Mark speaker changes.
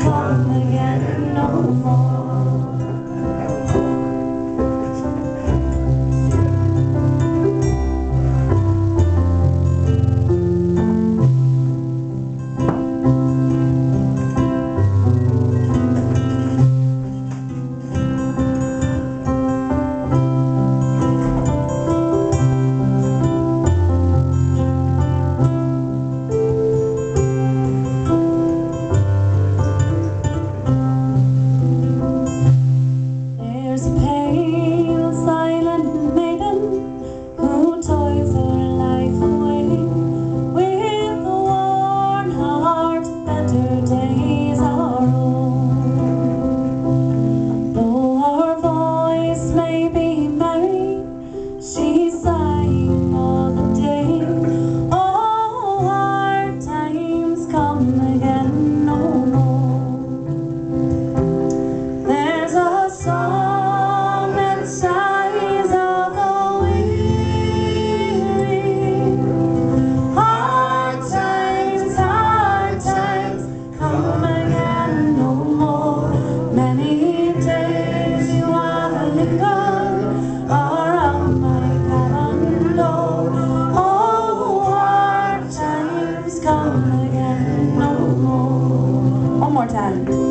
Speaker 1: come again no more. There's a pale silent maiden who toils her life away with a worn heart better days are o'er. Though her voice may be merry, she's sighing all the day. Oh, hard times come again no more. There's a song that sighs of the weary. Hard times, hard times, come again no more. Many days you have lingered around my cabin door. Oh, hard times come again no more. One more time.